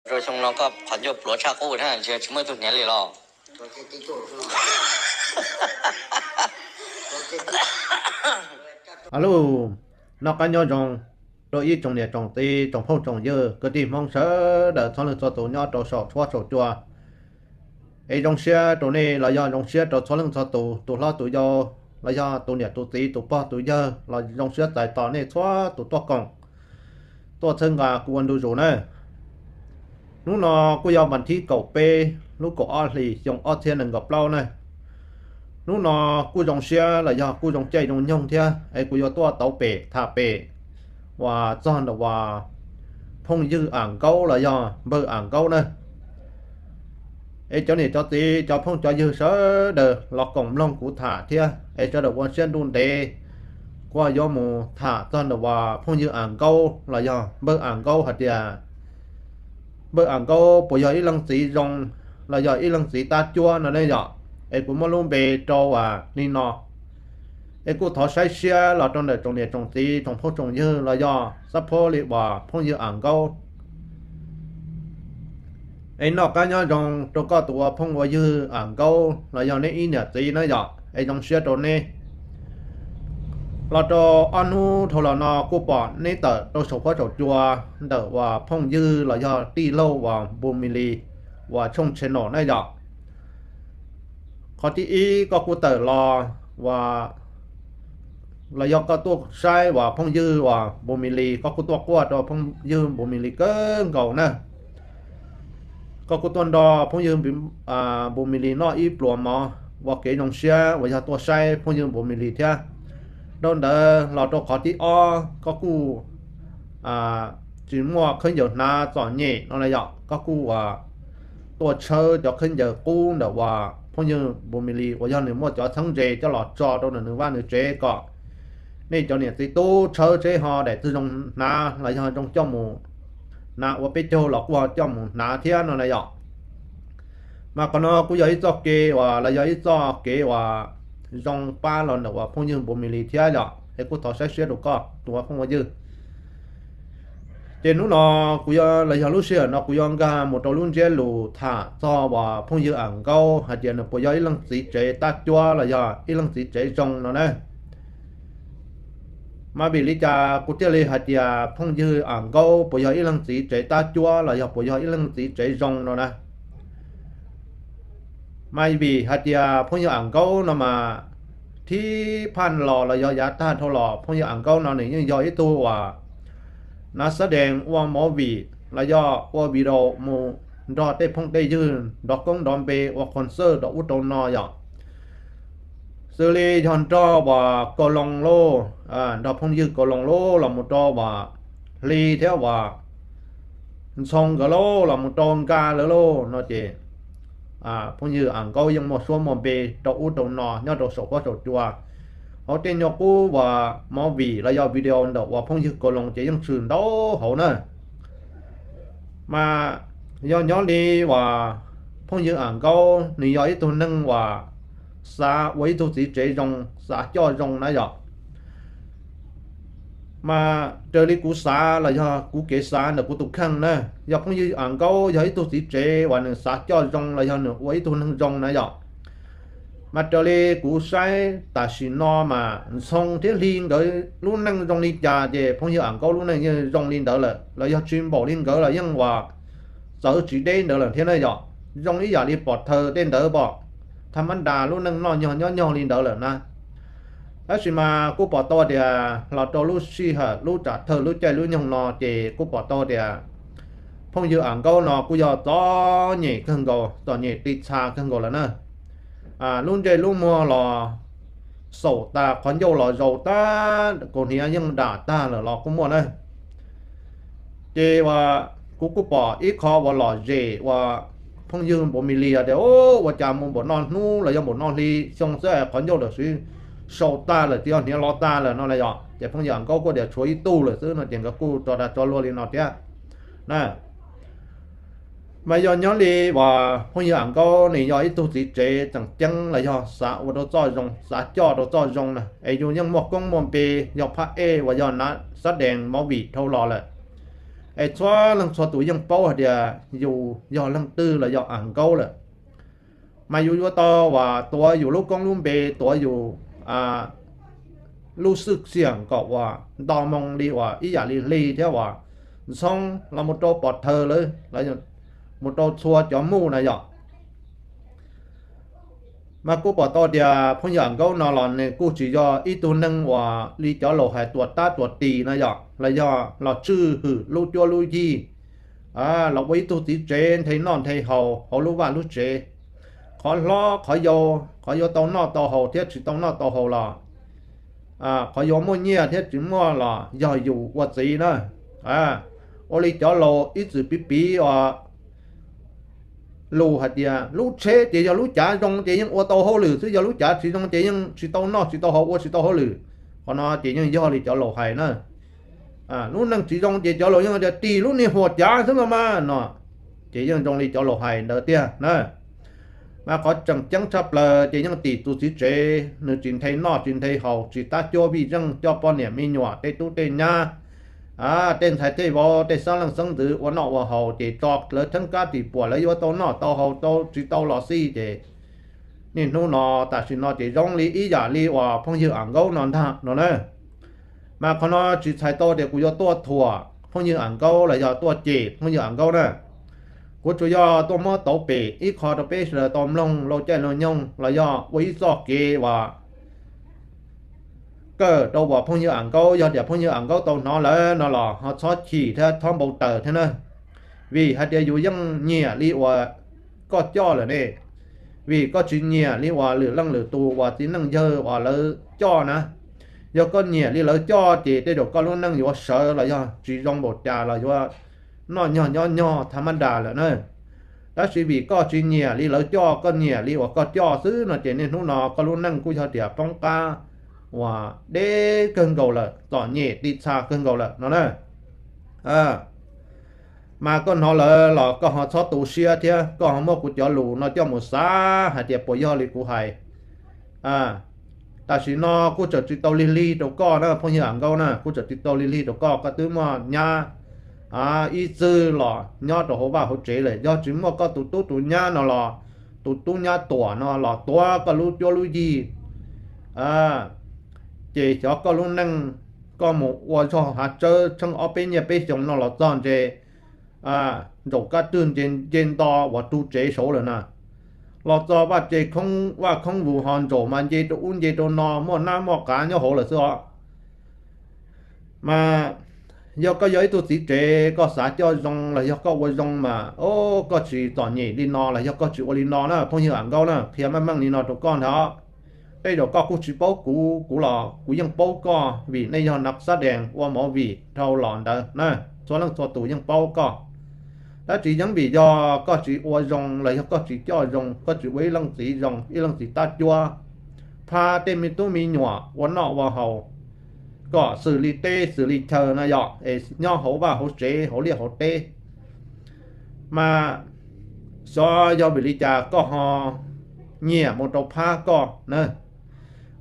Rau xyoo no koj qhov ncauj pluav tshaj qub na, tsis muaj ib tug hniav li los? Alus, noj qab nyob zoo rau ib tsoom niam tsoom txiv, tsoom phooj tsoom ywg, kwv tij Hmoob sawv daws txhua leej txhua tus nyob rau saum huab saum cua. Es zoo siab rau nej los yog zoo siab rau txhua leej txhua tus, tus hlob tus yau los yog tus niam tus txiv, tus pog tus yawg los zoo siab txais tos nej txhua tus tuaj koom, tuaj txhawb nqa kuv ua ntu zus na. Hnub no kuj yog vas thib kaum peb lub kaum ob hlis xyoo ob txhiab nees nkaum plaub na. Hnub no kuj zoo siab los yog kuj zoo caij zoo nyoog thiab es kuv yuav tuaj tau pem tham pem uas txog ntawm uas phooj ywg Am Nkaub los yog npawg Am Nkaub na. Es cov niam cov txiv, cov phooj cov ywg sawv daws los koom mloog kuv tham thiab es sawv daws ua siab ntuj ntev, kuv yuav mus tham txog ntawm uas phooj ywg Am Nkaub los yog npawg Am Nkaub hais tias npawg Am Nkaub puas yog ib leej txiv zoo los yog ib leej txiv tab cuab no ne yom. Es kuv muab lub npe rau uas li no. Es kuj thov saib siab los rau ntawm tsoom niam tsoom txiv, tsoom phooj tsoom ywg los yog xab phob li uas phooj ywg Am Nkaub. Es noj qab nyob zoo rau koj tus ua phooj ua ywg Am Nkaub los yog neb ib niam txiv na yom, es zoo siab rau neb. Los rau ob hnub dhau los no kuj pom neb tawm rau saum huab saum cua ntawm uas phooj ywg los yog tij laug uas Npus Mis Lis uas tshooj channel na yom. Qhov thib ib koj kuj tawm los uas los yog koj tuaj saib uas phooj ywg uas Npus Mis Lis, koj kuj tuaj quaj rau phooj ywg Npus Mis Lis kawg nkaus na. Koj kuj tuaj nrog phooj ywg Npus Mis Lis noj ib pluas mov ua kev zoo siab uas yog tuaj saib phooj ywg Npus Mis Lis thiab. Dhau ntawd los rau qhov thib ob koj kuj tsis muaj khaub ncaws hnav txom nyem no na yom, koj kuj tuaj tshawb cov khaub ncaws qub ntawm uas phooj ywg Npus Mis Lis uas yog nws muaj cov txheeb ze coj los tso rau ntawm nws vaj nws tsev kom nej cov niam txiv tub tshawb seb ho daim twg zoo hnav los yog zoo coj mus hnav ua peb caug los kuj ho coj mus hnav thiab no na yom. Mas qhov no kuj yog ib txoj kev uas los yog ib txoj kev uas zoo pab los ntawm uas phooj ywg Npus Mis Lis thiab yom, es kuj thov saib siab rau koj tus ua phooj ua ywg. Ces hnub no kuv yuav los yog lub sij hawm no kuv yuav nkag mus rau lub ntsiab lus tham txog uas phooj ywg Am Nkaub hais tias nws puas yog ib leej txiv tsev tab cuab los yog ib leej txiv tsev zoo no na. Mas vim li cas kuv thiaj li hais tias phooj ywg Am Nkaub puas yog ib leej txiv tsev tab cuab los yog puas yog ib leej txiv tsev zoo no na? Mas vim hais tias phooj ywg Am Nkaub no mas thib phaj los los yog yav tag dhau los phooj ywg Am Nkaub no nws yeej yog ib tug uas hnav xab dees ua movie los yog ua video mus nrog tej phooj tej ywg nrov koob nrov npe ua concert rau ub rau no yom. Xws li yog nrog uas Kaus Loos lauj, nrog phooj ywg Kaus Loos lauj los mus rau uas Hli thiab uas Ntxhoo nkawd lauj los mus rau Nkaj lawv lauj no ces phooj ywg Am Nkaub yeej muaj suab muaj npe rau ub rau no nyob rau saum huab saum cua. Hauv tej nyuag qub uas movie los yog video ntawm uas phooj ywg Kaus Loos ces yeej tshwm ntau hauv na. Mas yog nyob li uas phooj ywg Am Nkaub nws yog ib tug neeg uas xav ua ib tug txiv tsev zoo, xav coj zoo na yom. Mas raws li kuv xav los yog kuv kev xav ntawm kuv tus kheej na, yog phooj ywg Am Nkaub yog ib tug txiv tsev uas nws xav coj zoo los yog nws ua ib tug neeg zoo na yom. Mas raws li kuv saib tam sim no mas Ntxhoo thiab Hli nkawd lub neej zoo li cas ces phooj ywg Am Nkaub lub neej yeej zoo li ntawd lawm, los yog tsis npaum li nkawd los yeej uas txawv tsis deb ntawd lawm thiab na yom. Zoo ib yam li pom thawj tej ntawd pom, thaj mab nras lub neej noj nyog nyob nyog li ntawd lawm na. Tab sis mas kuj pom tau tias los rau lub sij hawm lub tsam thawj lub caij lub nyoog no ces kuj pom tau tias phooj ywg Am Nkaub no kuj yog txom nyem kawg nkaus, txom nyem ti txha kawg nkaus lawm na. Lub ntsej lub muag los xaum tas, qhov ncauj los zaus tag, kaus hniav yeej dam tag lawm los kuj muaj na. Ces uas kuv kuj pom ib qho uas lom zem uas phooj ywg Npus Mis Lis tias, ua cas mus npaum no hnub los yog npaum no hli xyoo xwb qhov ncauj lawm siv sau tag lawm, tsis yog hniav los tag lawm no na yom. Ces phooj ywg Am Nkaub kuj tias tshuav ib tug lawm xwb no ces nkawd kuj tso dag tso luag li no thiab na. Mas yog nyob li uas phooj ywg Am Nkaub nws yog ib tug txiv tsev tseem ceeb los yog xav ua rau txoj zoo, xav coj rau txoj zoo na, es yus yeej muaj koob muaj npe, yog phab ej uas yog hnav xab dees movie dhau los lawm. Es txhua leej txhua tus yeej paub hais tias yus yog leej twg los yog am nkaub lawm, mas yus yuav tau uas tuav yus lub koob lub npe, tuav yus lub xwj xiam kom uas nto moo li uas ib yam li hli thiab uas ntxhoob los mus rau pov thawj lawm, mus rau txhua cov muj na yom. Mas kuj pom tau tias phooj ywg am nkaub no los nws kuj tsis yog ib tug neeg uas li cov laus hais tuam tab tuam tis no yom, los yog los tswj hwm lub cuab lub yig, los ua ib tug txiv tsev nthe noj nthe haus hauv lub vaj lub tsev. Qhov hlob qhov yau, qhov yuav tau noj tau haus thiab tsis tau noj tau haus los, qhov yuav muaj nyiaj thiab tsis muaj los yog yus ua txiv na. Ua li cov laus ib txwm piv piv os, lus hais tias lub tsheb ces yog lub cav zoo ces yeej ua tau hauj lwm xwb, yog lub cav tsis zoo ces yeej tsis tau noj tsis tau haus ua tsis tau hauj lwm. Qhov no ces yeej yog li cov laus hais na. Lub neej tsis zoo ces cov laus yeej tias tig lub niag huam cav xwb los mas no, ces yeej zoo li cov laus hais ntawd tiag na. Mas qhov tseem ceeb tshaj plaws ces yeej tim tus txiv tsev nws tsis nthe noj tsis nthe haus, tsis tab cuab vij zeej coj poj niam me nyuam tej tub tej nyab, tej ntxhais tej vauv tej xeeb leej xeeb ntxwv ua noj ua haus ces tso lawv theeb kab ris puam lawv yuav tau noj tau haus tau tsis tau los xij ces niaj hnub no tam sim no ces zoo li ib yam li uas phooj ywg am nkaub no ntag no na. Mas qhov no tsis txhais tau tias kuv yuav tuaj thuam phooj ywg am nkaub los yog tuaj cem phooj ywg am nkaub na. Kuv tsuas yog tuaj muab tauv pem ib qho rau peb sawv daws tau mloog laug caij laug nyoog los yog ua ib txoj kev uas kawm rau uas phooj ywg am nkaub, yog tias phooj ywg am nkaub tau hnov lawm no los ho txhob chim thiab txhob npau taws thiab na. Vim hais tias yus yeej nyiam li uas koj coj lawm ne. Vim koj tsis nyiam li uas lwm leej lwm tus uas txiv neej yawg uas lawv coj na. Yog koj nyiam li lawv coj ces tej zaum koj lub neej yuav sawv los yog tsis zoo npaum cas los yuav noj nyog nyob nyog tha mab das lawm na. Tab sis vim koj tsis nyiam li lawv coj, koj nyiam li uas koj coj xwb no ces niaj hnub no koj lub neej kuj yog tias poob qab uas deb kawg nkaus lawm, txom nyem ti txha kawg nkaus lawm no na. Mas koj hnov lawm los koj ho txhob tu siab thiab koj ho muab kuv cov lus no coj mus xav hais tias puas yog li kuv hais. Tam sim no kuj tseem tsis tau lig lig rau koj na phooj ywg am nkaub na, kuj tseem tsis tau lig lig rau koj, koj twb muaj nyab ib txwg los nyob rau hauv vaj hauv tsev lawm. Yog tsis muaj koj tus tub tus nyab no los, tus tub nyab tuam no los tuav koj lub cuab lub yig, ces xyov koj lub neej, koj mus ua zog hav tsawb tsheej ob peb nyiaj peb xyoo no los txog ntse ntsaum kab twg nce nto uas rug tsev saud lawm na. Los txog vaj tse khoob vaj khoob vus ho ntsaum mas nce rau ub nce rau no muaj nab muaj qav nyob hauv lawm xwb os. Mas yog koj yog ib tug txiv tsev koj xav coj zoo los yog koj ua zoo mas, o, koj tsis txom nyem li no los yog koj tsis ua li no na phooj ywg am nkaub na, qhia meej meej li no rau koj ntag. Tej zaum koj kuj tsis paub kuv, kuv los kuv yeej paub koj vim nej yog nab xab dees ua movie dhau los ntawd na, txhua leej txhua tus yeej paub koj. Tab sis yeej vim yog koj tsis ua zoo los yog koj tsis coj zoo, koj tsis ua ib leej txiv zoo, ib leej txiv tab cuab, phab tej me tub me nyuam ua noj ua haus kom xws li teb xws li chaw no yom, es nyob hauv vaj hauv tsev hauv liaj hauv teb. Mas xyov yog vim li cas koj ho nyiam mus rau phab koj na.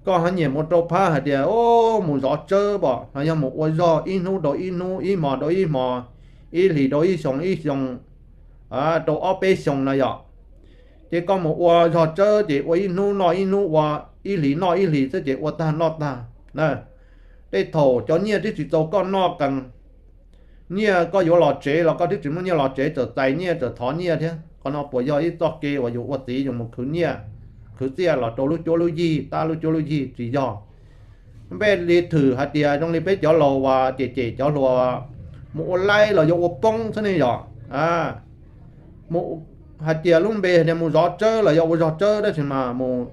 Koj ho nyiam mus rau phab hais tias, o, mus zov tsawb pom los yog mus ua zog ib hnub rau ib hnub, ib hmo rau ib hmo, ib hlis rau ib xyoo, ib xyoo rau ob peb xyoo no yom. Ces koj mus ua zog tsawb ces ua ib hnub noj ib hnub, ua ib hlis noj ib hlis xwb ces ua tag noj tag na. Tej thaum cov nyiaj twb tsis txaus koj noj qees, nyiaj koj yuav los tsev los koj twb tsis muaj nyiaj los tsev, txawm txais nyiaj txawm thov nyiaj thiab. Qhov no puas yog ib txoj kev uas yus ua txiv yus mus khwv nyiaj khwv txiaj los rau lub cuab lub yig, tab lub cuab lub yig? Tsis yog. Npej li thwm hais tias zoo li peb cov laus uas cem cem cov hluas mus ua laib los yuav ua poob xwb ne yom. Mus hais tias lub npe tias mus zov tsawb los yog ua zog tsawb tab sis mas mus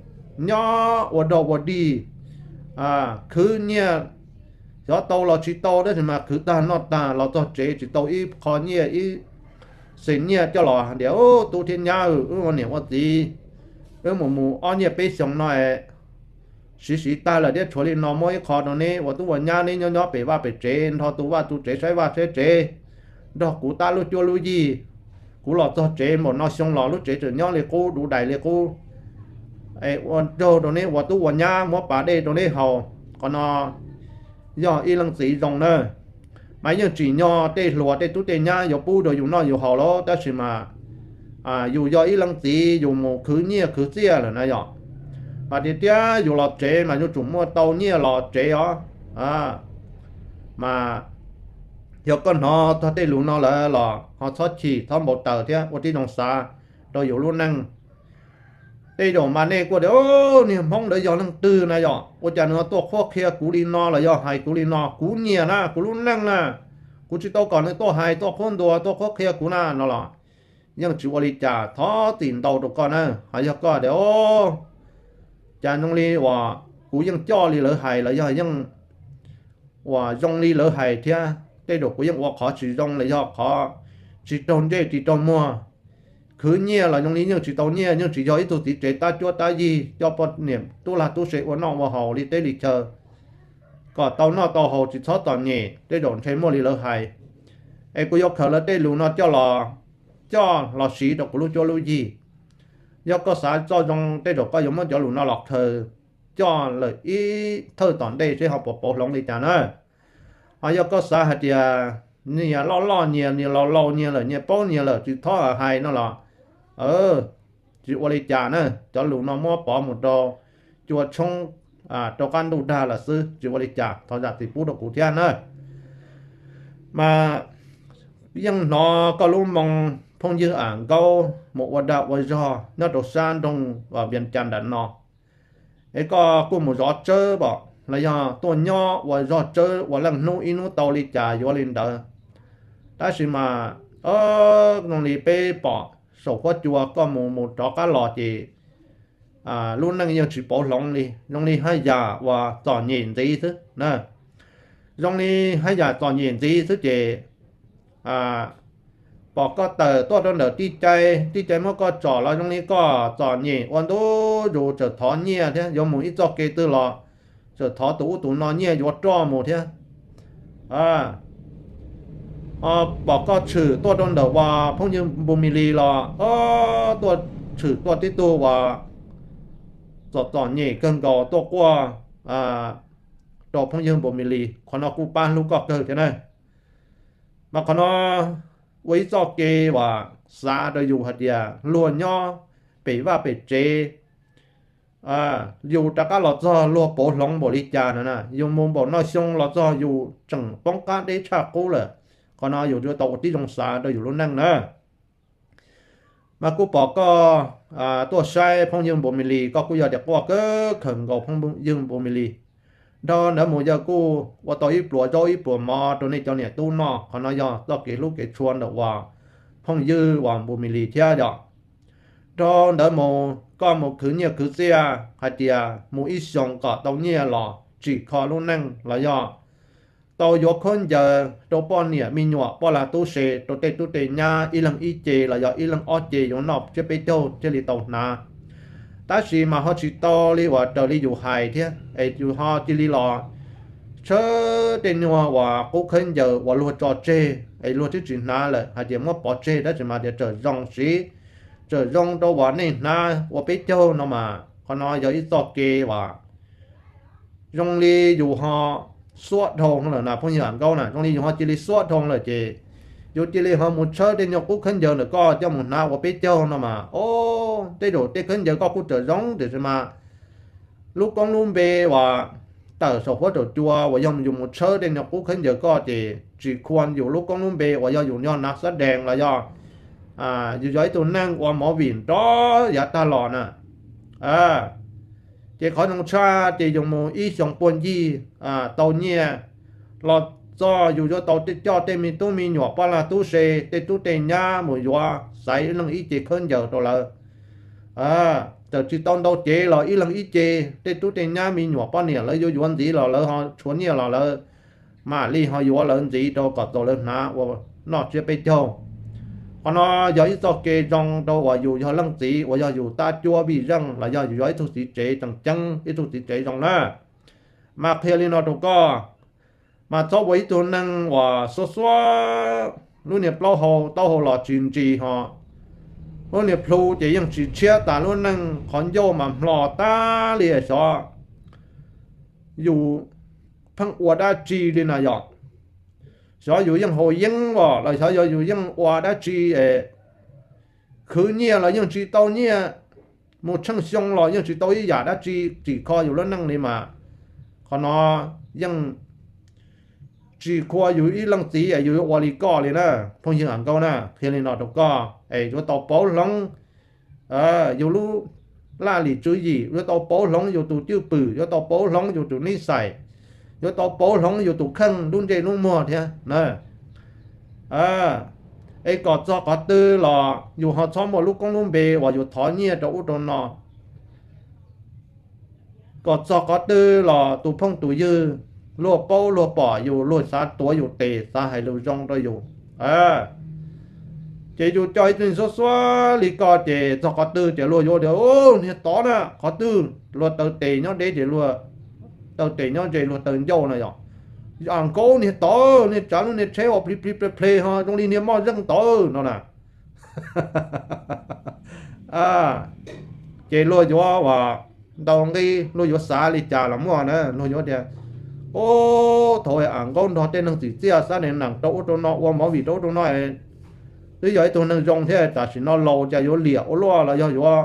nyob ua dog ua dig, khwv nyiaj, xyov tau los tsis tau tab sis mas khwv tag noj tag los txog tsev tsis tau ib qho nyiaj ib xees nyiaj coj los hais tias, tub thiab nyab, wb ua niam ua txiv, wb mus mus ob nyiaj peb xyoo no siv siv tag lawm thiab tshuav li no muab ib qho rau neb ua tub ua nyab, neb nyob nyob pem vaj pem tsev nrog tu vaj tu tsev saib vaj saib tsev, nrog kuv tab lub cuab lub yig. Kuv los txog tsev npaum no xyoo los lub tsev tseem nyob li qub, duv dais li qub. Ua raug rau neb ua tub ua nyab, muab pas dej rau neb haus. Qhov no yog ib leej txiv zoo na. mas yeej tsim nyog tej hluas tej tub tej nyab yuav pub rau yus noj yus haus lawm, tab sis mas yus yog ib leej txiv yus mus khwv nyiaj khwv txiaj lawm na yom, mas tiag tiag yus los tsev mas yuav tsum muaj tau nyiaj los tsev os. Mas yog koj hnov txog tej lus no lawm los ho txhob chim txhob npau taws thiab ua tib zoo xav rau yus lub neej. Tej zaum mas nej kuj tias, niag Hmoob ntawd yog leej twg na yom, ua cas nws tuaj qhuab qhia kuv li no los yog hais kuv li no, kuv nyiam na, kuv lub neej na, kuv tsis tau kom nws tuaj hais tuaj qhuab ntuas tuaj qhuab qhia kuv na no los yeej tsis ua li cas, thov txim ntau rau koj na. Ho yog koj tias, cas zoo li uas kuv yeej coj li lawv hais los yog yeej uas zoo li lawv hais thiab, tej zaum kuv yeej ua qhov tsis zoo los yog qhov tsis raug ntsej tsis raug muag. Khwv nyiaj los zoo li yeej tsis tau nyiaj, yeej tsis yog ib tug txiv tsev tab cuab tab yig coj poj niam tub lag tub se ua noj ua haus li teb li chaw kom tau noj tau haus tsis txhob txom nyem, tej zaum ntshe muaj li lawv hais. Es kuv yuav khaws lawv tej lus no coj los, coj los siv rau kuv lub cuab lub yig. Yog koj xav txoj zoo tej zaum koj yuav muab cov lus no los khaws coj lawm ib thawj tom ntej seb ho puas pauv hloov li cas na. Ho yog koj xav hais tias nyias loj loj nyias, nyias laus laus nyias lawm, nyias paub nyias lawm tsis txhob hais no los tsis ua li cas na. Cov lus no muab pov mus rau cua tshoob rau qab ntuj dag lawm xwb, tsis ua li cas, thov zam txim pub rau kuv thiab na. Mas yeej hnov koj lub moo phooj ywg Am Nkaub mus ua dag ua zog nyob rau sab nroog Vias Cas nram no, es koj kuj mus zov tsawb pom los yog tuaj nyob ua zog tsawb ua leej hnub ib hnub tau li cas yuav li ntawd. Tab sis mas zoo li peb pom saum huab cua koj mus mus rov qab los ces lub neej yeej tsis pauv hloov li, zoo li haj yam uas txom nyem ntxiv xwb na. Zoo li haj yam txom nyem ntxiv xwb ces pom koj tawm tuaj rau ntawm tij cai, tij cai muab koj tsom los zoo li koj txom nyem ua ntu zus, tseem thov nyiaj thiab, yuav mus ib txoj kev twg los tseem thov tus ub tus no nyiaj yuav roj mus thiab. Pom koj tshwm tuaj rau ntawm uas phooj ywg Npus Mis Lis los tuaj tshwm tuaj tib tug uas txom txom nyem kawg nkaus tuaj quaj rau phooj ywg Npus Mis Lis, qhov no kuj pab hlub koj kawg thiab na. Mas qhov no ua ib txoj kev uas xav rau yus hais tias luag nyob pem vaj pem tsev, yus rov qab los txog luag pauv hloov npaum li cas no na, yus mus npaum no xyoo los txog yus tseem poob qab deb tshaj qub lawm. Qhov no yus yuav tau ua tib zoo xav rau yus lub neej na. Mas kuj pom koj tuaj saib phooj ywg Npus Mis Lis, koj kuj yog tias quaj kawg khaws nkaus phooj ywg Npus Mis Lis. Dhau ntawd mus yawg kuj ua tau ib pluas zaub ib pluas mov rau nej cov niam tub noj. Qhov no yog txoj kev hlub kev tshua ntawm uas phooj ywg uas Npus Mis Lis thiab yom. Dhau ntawd mus koj mus khwv nyiaj khwv txiaj hais tias mus ib xyoos kom tau nyiaj los tsim kho lub neej los yog tau yuav khaub ncaws rau poj niam me nyuam poj lag tub se, rau tej tub tej nyab ib leeg ib ce los yog ib leeg ob ce yuav noj tsiab peb caug thiaj li tau hnav. Tab sis mas ho tsis tau li uas raws li yus hais thiab es yus ho cia li los tshawb tej nyuag uas qub khaub ncaws uas luag tso tseg es luag twb tsis hnav lawm hais tias muab pov tseg, tab sis mas tias tseem zoo siv, tseem zoo rau uas nej hnav ua peb caug no mas qhov no yog ib txoj kev uas zoo li yus ho xuab dhau lawm na phooj ywg Am Nkaub na, zoo li yus ho cia li xuab dhau lawm ces yus cia li ho mus tshawb tej nyuag qub khaub ncaws ntawm koj coj mus hnav ua peb caug no mas, o, tej zaum tej khaub ncaws koj kuj tseem zoo tiam sis mas lub koob lub npe uas tawm saum huab saum cua uas yog yus mus tshawb tej nyuag qub khaub ncaws koj ces tsis khuam yus lub koob lub npe uas yog yus yog nav xab dees los yog yus yog ib tug neeg ua movie nrov yav tag los na. Ces qhov zoo tshaj ces yus mus ib xyoos puag ncig tau nyiaj los txog yus yuav tau coj tej me tub me nyuam poj lag tub se tej tub tej nyab mus yuav xaiv ib leeg ib ce khaub ncaws rau lawv. Txawm tsis tau ntau cev los ib leeg ib ce, tej tub tej nyab me nyuam poj niam lawv yuav yuav ntxiv los lawv ho tshuav nyiaj los lawv mam li ho yuav lawv ntxiv rau kom txaus lawv hnav ua noj tsiab peb caug. Qhov no yog ib txoj kev zoo rau uas yus yog leej txiv uas yog yus tab cuab vij zeej los yog yus yog ib tug txiv tsev tseem ceeb ib tug txiv tsev zoo na. Mas qhia li no rau koj, mas txhob ua ib tug neeg uas xuab xuab lub niag plaub hau taub hau los tsis ntsis ho lub niag plhu ces yeej tsis tshiab tas lub neej, qhov ncauj mas hmlo tag li xyov yus pheej ua dab tsi li na yom. Xyov yus yeej haus yeeb los los xyov yus yeej ua dab tsi, khwv nyiaj los yeej tsis tau nyiaj, mus tsheej xyoo los yeej tsis tau ib yam dab tsi, tsim kho yus lub neej li mas. Qhov no yeej tsis khua yus ib leej txiv es yus yuav ua li koj li na, phooj ywg Am Nkaub na, qhia li no rau koj es yuav tau pauv hloov yus lub laj lim tswv yim, yuav tau pauv hloov yus tus cwj pwm, yuav tau pauv hloov yus tus nib xais, yuav tau pauv hloov yus tus kheej lub ntsej lub muag thiab na. Es kom txog qhov twg los yus ho txhob muaj lub koob lub npe uas yus thov nyiaj rau ub rau no. Kom txog qhov twg los tus phooj tus ywg luag paub luag pom yus, luag xav tuav yus tes, xav hais lus zoo rau yus. Ces yus coj ib tug xub xuab li koj ces txog qhov twg ces luag yuav tias, Niag tod na, qhov twg luag taw tes nyob deb ces luag taw tes nyob ze luag taw ncauj na yom. Am Nkaub niag tod, niag tsav lub niag tsheb uas plig plig ple ple ho zoo li niag moj zeej tod no na. Ces luag yuav ua ntau nqi, luag yuav xav li cas los muaj na, luag yuav tias, Ub, thaum Am Nkaub nrog tej neeg tsim txiaj xab nees nees rau ub rau no, ua movie rau ub rau no, twb yog ib tug neeg zoo thiab, tam sim no laus cas yuav liam ua luaj los yog yuav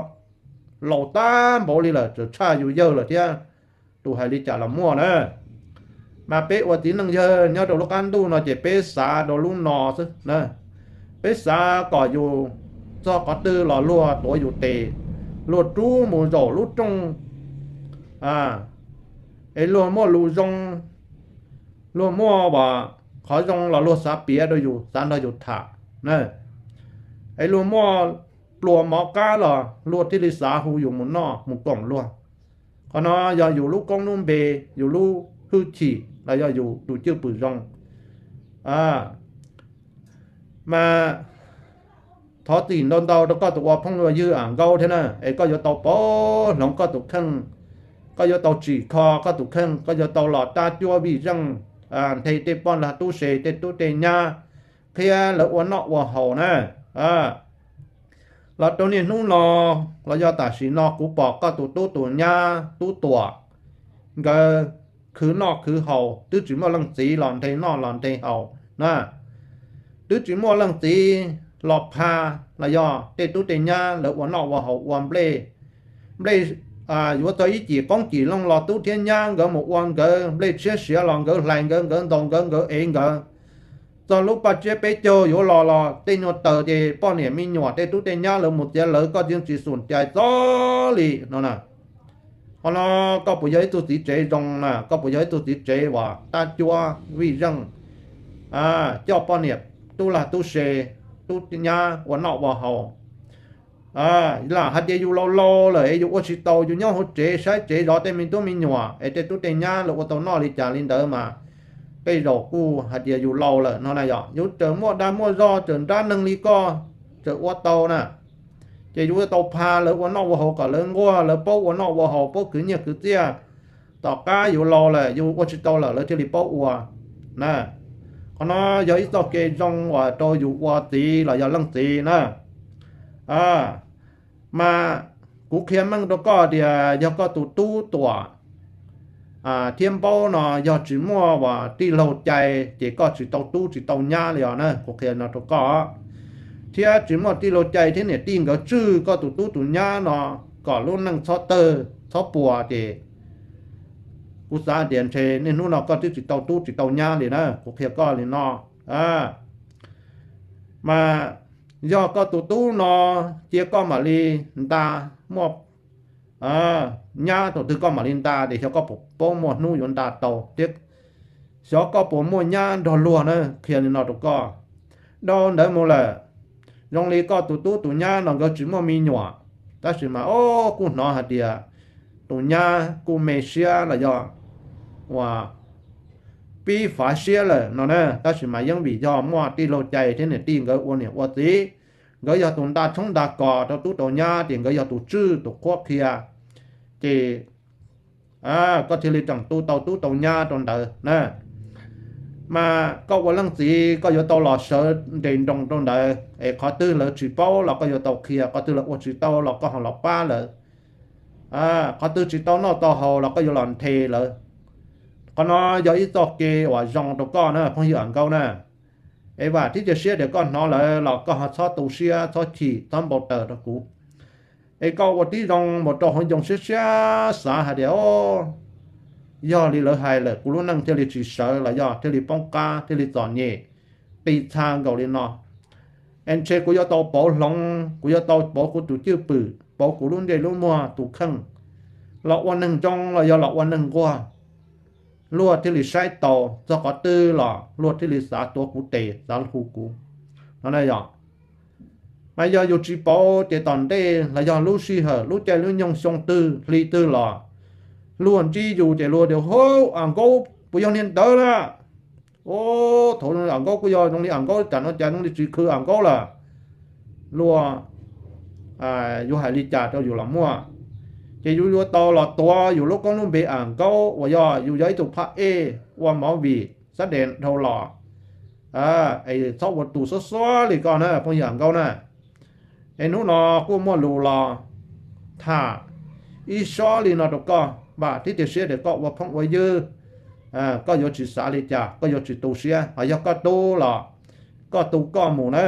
laus tag npaum li lawm, txawm tshaj yus yawg lawm thiab. Tus hais li cas los muaj na. Mas peb ua txiv neej yawg nyob rau lub qab ntuj no ces peb xav rau lub no xwb na. Peb xav kom yus txog qhov twg los luag tuav yus tes, luag rub mus zaum lub rooj, es luag muaj lus zoo, luag muaj qhov zoo los luag xav piav rau yus, xav nrog yus tham na. Es luag muaj pluas mov qab los luag thiaj li xav hu yus mus noj mus koom luag. Qhov no yog yus lub koob lub npe, yus lub hwj chim los yog yus tus cwj pwm zoo. Mas thov txim ntau ntau rau koj tus ua phooj ywg Am Nkaub thiab na, es koj yuav tau pauv hloov koj tus kheej, koj yuav tau tsim kho koj tus kheej, koj yuav tau los tab cuab vij zeej, nthe tej poj ntxoog tub se tej tub tej nyab, qhia lawv ua noj ua haus na. Los rau niaj hnub no los yog tam sim no kuv pom koj tus tub tus nyab tub tuam, nkawd khwv noj khwv haus, twb tsis muaj leej txiv los nthe noj los nthe haus na. Twb tsis muaj leej txiv los pha los yog tej tub tej nyab lawv ua noj ua haus ua nplej, nplej yuav txog ib cim qoob cim looj los tub thiab nyab nkawd mus ua nkawd, nplej tshiab siav los nkawd hlais nkawd, nkawd ntaus nkawd, nkawd ev nkawd. Txog lub paj tsiab peb caug yuav los los tej nyuag taws ces poj niam me nyuam tej tub tej nyab lawv mus txiav lawv, koj tsis xum cais txog li no na. Qhov no koj puas yog ib tug txiv tsev zoo na? Koj puas yog ib tug txiv tsev uas tab cuab vij zeej, coj poj niam tub lag tub se, tub nyab ua noj ua haus? Lam hais tias yus laus laus lawm es yus ua tsis tau, yus nyob hauv tsev saib tsev zov tej me tub me nyuam es tej tub tej nyab lawv ua tau noj li cas li ntawd mas tej zaum kuj hais tias yus laus lawm no na yom. Yus tseem muaj dag muaj zog, tseem nrab neeg li koj, tseem ua tau na. Ces yus yuav tau pha lawv ua noj ua haus kom lawv nquag, lawv paub ua noj ua haus, paub khwv nyiaj khwv txiaj. Tom qab yus laus lawm yus ua tsis tau lawm lawv thiaj li paub ua na. Qhov no yog ib txoj kev zoo uas rau yus ua txiv los yog leej txiv na. Mas kuv qhia meej rau koj tias yog koj tus tub tuam thiab npaub no yog tsis muaj uas tij laug cai ces koj tsis tau tub tsis tau nyab li os na, kuv qhia no rau koj. Thiab tsis muaj tij laug cai thiab niam tij nkawd tswj koj tus tub tus nyab no kom lub neej txhob tawg txhob puas ces kuv xav tias ntshe niaj hnub no koj twb tsis tau tub tsis tau nyab li na, kuv qhia koj li no. Mas yog koj tus tub no cia koj mam li nta muaj nyab thaum twg koj mam li nta, ces xyov koj puas paub muaj hnub yuav nta tau thiab xyov koj puas muaj nyab nrog luag na, qhia li no rau koj. Dhau ntawd mus lawm, zoo li koj tus tub tus nyab no nkawd tsis muaj me nyuam, tab sis mas o, kuj hnov hais tias tus nyab kuj me siab los yog uas pib fav siab lawm no na, tab sis mas yeej vim yog muaj tij laug cai thiab niam tij nkawd ua niam ua txiv, nkawd yog tus nta tshoob nta kos rau tub rau nyab, ces nkawd yog tus tswj tus qhuab qhia, ces koj thiaj li tseem tu tau tub tau nyab rau ntawd na. Mas koj ua leej txiv koj yuav tau los sawv nres nroos rau ntawd es qhov twg lawv tsis paub los koj yuav tau qhia, qhov twg lawv ua tsis tau los koj ho los pab lawv, qhov twg tsis tau noj tau haus los koj yuav los nthe lawv. Qhov no yog ib txoj kev uas zoo rau koj na phooj ywg Am Nkaub na. Es vam thiab cia siab tias koj hnov lawm los koj ho txhob tu siab txhob chim txhob npau taws rau kuv. Es koj ua tib zoo mus rau hauv ncoo siab siab xav hais tias, o, yog li lawv hais lawm kuv lub neej thiaj li tsis sawv los yog thiaj li poob qab thiaj li txom nyem qis txha nkaus li no. Es ntshe kuv yuav tau pauv hloov, kuv yuav tau pauv kuv tus cwj pwm, pauv kuv lub ntsej lub muag tus kheej, los ua neeg zoo los yog los ua neeg nquag, luag thiaj li saib taus, txog qhov twg los luag thiaj li xav tuav kuv tes xav hu kuv no na yog. Mas yog yus tsis pauv ces tom ntej los yog lub sij hawm lub caij lub nyoog xyoo twg hli twg los luag ntsib yus ces luag tias, hub, Am Nkaub puas yog niag ntawd na? Ub, thaum Am Nkaub kuj yog zoo li Am Nkaub, tam no cas zoo li tsis khw Am Nkaub lawm. Luag, yus hais li cas rau yus los muaj, ces yus yuav tau los tuav yus lub koob lub npe Am Nkaub uas yog yus yog ib tug phaj ej ua movie xab des dhau los, es txhob ua tus xuab xuab li koj na phooj ywg Am Nkaub na. Es hnub no kuj muaj lus los tham ib sob li no rau koj, vam thiab cia siab tias koj ua phooj ua ywg, koj yuav tsis xav li cas, koj yuav tsis tu siab, ho yog koj tu los koj tu koj mus na.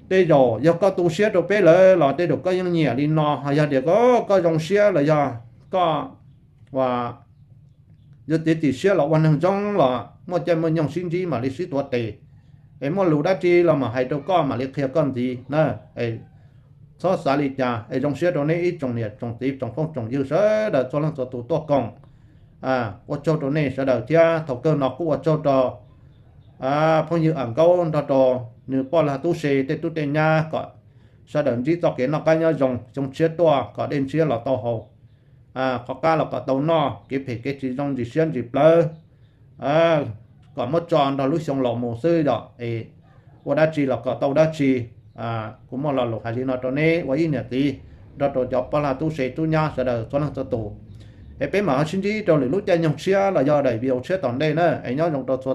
Tej zaum yog koj tu siab rau peb lawm los tej zaum koj yeej nyiam li no, ho yog tias koj zoo siab los yog koj ua yuav txiav txim siab los ua neeg zoo los muaj caij muaj nyoog sib ntsib mam li sib tuav tes, es muaj lus dab tsi los mam hais rau koj mam li qhia koj ntxiv na. Txhob xav li cas, es zoo siab rau nej ib tsoom niam tsoom txiv tsoom phooj tsoom ywg sawv daws txhua leej txhua tus tuaj koom. Ua tsaug rau nej sawv daws thiab thaum kawg no kuj ua tsaug rau phooj ywg Am Nkaub nrog rau nws poj lag tub se tej tub tej nyab kom sawv daws ntsib txoj kev noj qab nyob zoo, xyoo tshiab tuaj kom dej ntshiab los tau haus, qhov qab los kom tau noj, kev phem kev tsis zoo ntsis siab ntsis plawv kom muab tso nrog lub xyoo laus mus xwb yom. Es ua dab tsi los kom tau dab tsi. Kuv muaj lo lus hais li no rau neb ua ib niam txiv nrog rau cov poj lag tub se tub nyab sawv daws txhua leej txhua tus. Es peb mam ho sib ntsib rau lwm lub caij nyoog tshiab los yog daim video tshiab tom ntej na, es nyob zoo rau txhua